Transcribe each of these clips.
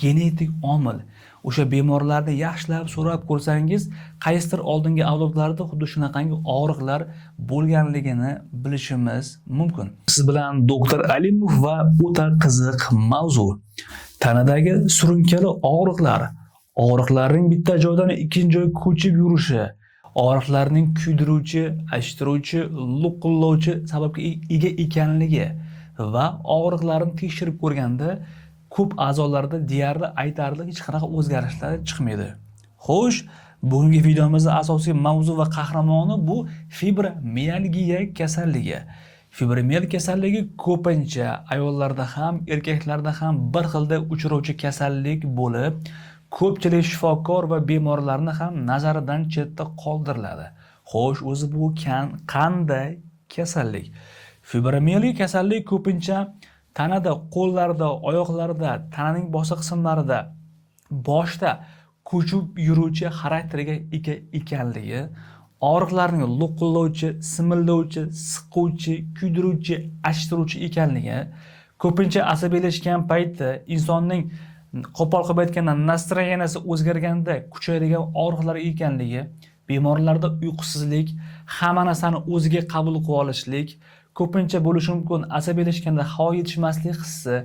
Genetik omil. O'sha bemorlarni yaxshilab so'rab ko'rsangiz, qaysidir oldingi avlodlarda xuddi shunaqangi og'riqlar bo'lganligini bilishimiz mumkin. Siz bilan doktor Alimov va o'ta qiziq mavzu. Tanadagi surunkali og'riqlar, og'riqlarning bitta joydan ikkinchi joyga ko'chib yurishi, og'riqlarning kuydiruvchi, achishtiruvchi, luqillovchi sababga ega ekanligi va og'riqlarni tekshirib ko'rganda ko'p a'zolarda deyarli aytarli hech qanaqa o'zgarishlar chiqmaydi. Xo'sh, bugungi videomizning asosiy mavzu va qahramoni bu fibromialgiya kasalligi. Fibromialgiya kasalligi ko'pincha ayollarda ham, erkaklarda ham bir xilda uchrovchi kasallik bo'lib, ko'pchilik shifokor va bemorlarni ham nazaridan chetda qoldiriladi. Xo'sh, o'zi bu qanday kasallik? Fibromialgiya kasallik ko'pincha tanada, qo'llarda, oyoqlarda, tananing boshqa qismlarida, boshda ko'chib yuruvchi xarakterga ega ekanligi, og'riqlarning luqillovchi, simillovchi, siquvchi, kuydiruvchi, achishtiruvchi ekanligi, ko'pincha asabiylashgan paytda insonning qo'pol qilib aytganda настроения si o'zgarganda kuchayadigan og'riqlar ekanligi, bemorlarda uyqusizlik, hamma narsani o'ziga qabul qilib olishlik, ko'pincha bo'lishi mumkin asabiylashganda havo yetishmaslik hissi,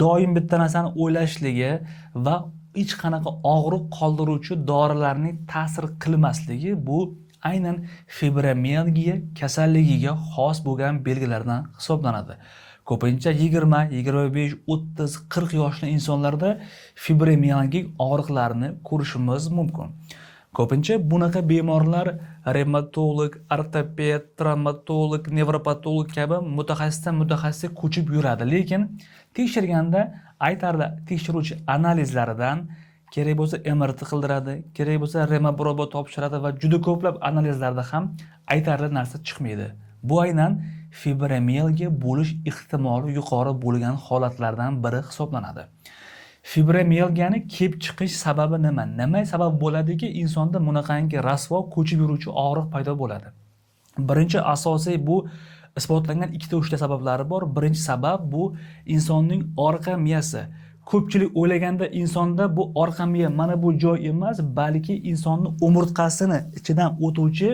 doim bitta narsani o'ylashligi va hech qanaqa og'riq qoldiruvchi dorilarning ta'sir qilmasligi bu aynan fibromialgiya kasalligiga xos bo'lgan belgilardan hisoblanadi. Ko'pincha 20, 25, 30, 40 yoshli insonlarda fibromialgik og'riqlarni ko'rishimiz mumkin. Ko'pincha bunaqa bemorlar revmatolog, ortoped, travmatolog, nevropatolog kabi mutaxassisdan mutaxassisga ko'chib yuradi. Lekin tekshirganda aytarli tekshiruvchi analizlaridan kerak bo'lsa MRT qildiradi, kerak bo'lsa remoproba topshiradi va juda ko'plab analizlarda ham aytarli narsa chiqmaydi. Bu aynan fibromialgiya bo'lish ehtimoli yuqori bo'lgan holatlardan biri hisoblanadi. Fibromialgiyani kelib chiqish sababi nima? Nima sabab bo'ladiki, insonda bunaqangi rasvo ko'chib yuruvchi og'riq paydo bo'ladi? Birinchi asosiy bu isbotlangan ikkita uchta sabablari bor. Birinchi sabab bu insonning orqa miyasi. Ko'pchilik o'ylaganda insonda bu orqa miya mana bu joy emas, balki insonni umurtqasini ichidan o'tuvchi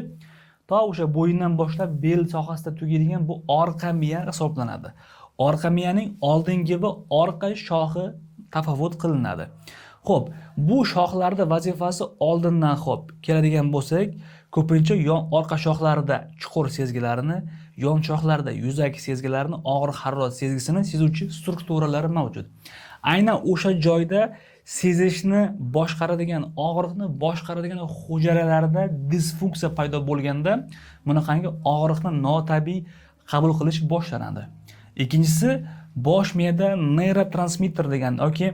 to o'sha bo'yindan boshlab bel sohasida tugaydigan bu orqa miya hisoblanadi. Orqa miyaning oldingi va orqa shoxi tafovut qilinadi. Xo'p, bu shoxlarda vazifasi oldindan xo'p keladigan bo'lsak, ko'pincha yon orqa shoxlarida chuqur sezgilarini, yon shoxlarda yuzaki sezgilarini, og'riq harorat sezgisini sezuvchi strukturalari mavjud. Aynan o'sha joyda sezishni boshqaradigan, og'riqni boshqaradigan hujayralarda disfunksiya paydo bo'lganda bunaqangi og'riqni notabiiy qabul qilish boshlanadi. Ikkinchisi, bosh miyada neyrotransmitter degan yoki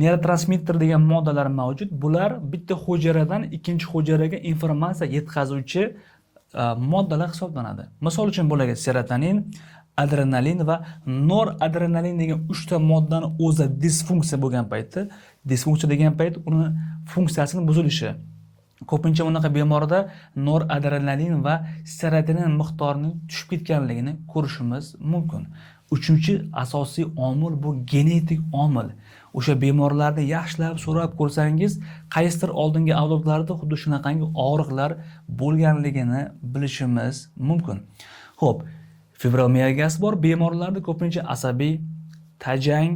neyrotransmitter degan moddalar mavjud. Bular bitta hujayradan ikkinchi hujayraga informatsiya yetkazuvchi moddalar hisoblanadi. Misol uchun bularga serotonin, adrenalin va noradrenalin degan uchta moddani o'zi disfunksiya bo'lgan paytda, disfunksiya degan payt uni funksiyasini buzilishi. Ko'pincha bunaqa bemorda noradrenalin va serotonin miqdorining tushib ketganligini ko'rishimiz mumkin. Uchinchi asosiy omil bu genetik omil. O'sha bemorlarni yaxshilab so'rab ko'rsangiz, qaysidir oldingi avlodlarda xuddi shunaqangi og'riqlar bo'lganligini bilishimiz mumkin. Xo'p, fibromialgiyasi bor bemorlarda ko'pincha asabiy, tajang,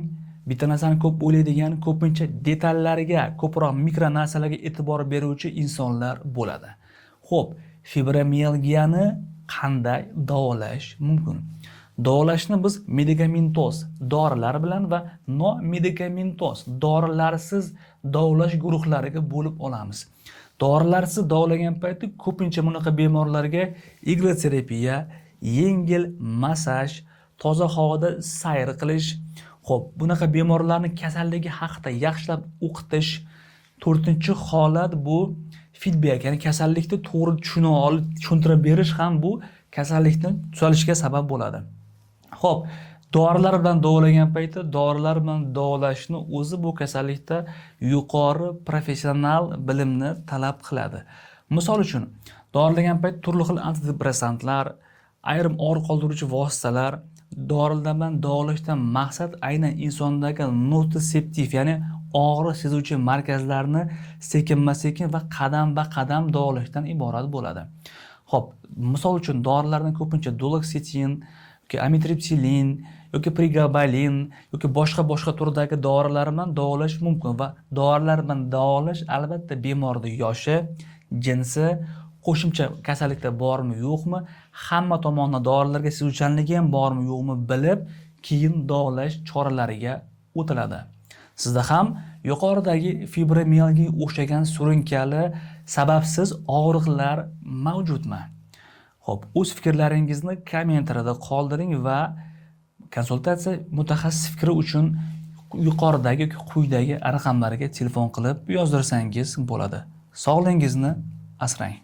bitta narsani ko'p o'ylaydigan, ko'pincha detallariga, ko'proq mikro narsalarga e'tibor beruvchi insonlar bo'ladi. Xo'p, fibromialgiyani qanday davolash mumkin? Davolashni biz medikamentoz dorilar bilan va nomedikamentoz dorilarsiz davolash guruhlariga bo'lib olamiz. Dorilarsiz davolagan paytda ko'pincha bunaqa bemorlarga igloterapiya, yengil massaj, toza havoda sayr qilish, xo'p, bunaqa bemorlarni kasalligi haqida yaxshilab o'qitish. To'rtinchi holat bu feedback, ya'ni kasallikni to'g'ri tushuna olib tushuntirib berish ham bu kasallikni tuzalishiga sabab bo'ladi. Xo'p, dorilar bilan davolagan paytda dorilar bilan davolashni o'zi bu kasallikda yuqori professional bilimni talab qiladi. Misol uchun, dorilagan payt turli xil antidepressantlar, ayrim og'riq qoldiruvchi vositalar, dorilar bilan davolashdan maqsad aynan insondagi notseptiv, ya'ni og'riq sezuvchi markazlarni sekinma-sekin va qadamba-qadam davolashdan iborat bo'ladi. Xo'p, misol uchun dorilarni ko'pincha duloxetin yoki amitriptilin yoki pregabalin yoki boshqa turdagi dorilar bilan davolash mumkin va dorilar bilan davolash albatta bemorning yoshi, jinsi, qo'shimcha kasalliklar bormi yo'qmi, hamma tomondan dorilarga sezuvchanligi ham bormi yo'qmi bilib, keyin davolash choralariga o'tiladi. Sizda ham yuqoridagi fibromialgiyaga o'xshagan surunkali sababsiz og'riqlar mavjudmi? Xo'p, o'z fikrlaringizni kommentariyada qoldiring va konsultatsiya mutaxassis fikri uchun yuqoridagi yoki quyidagi raqamlarga telefon qilib yozdirsangiz bo'ladi. Sog'lig'ingizni asrang.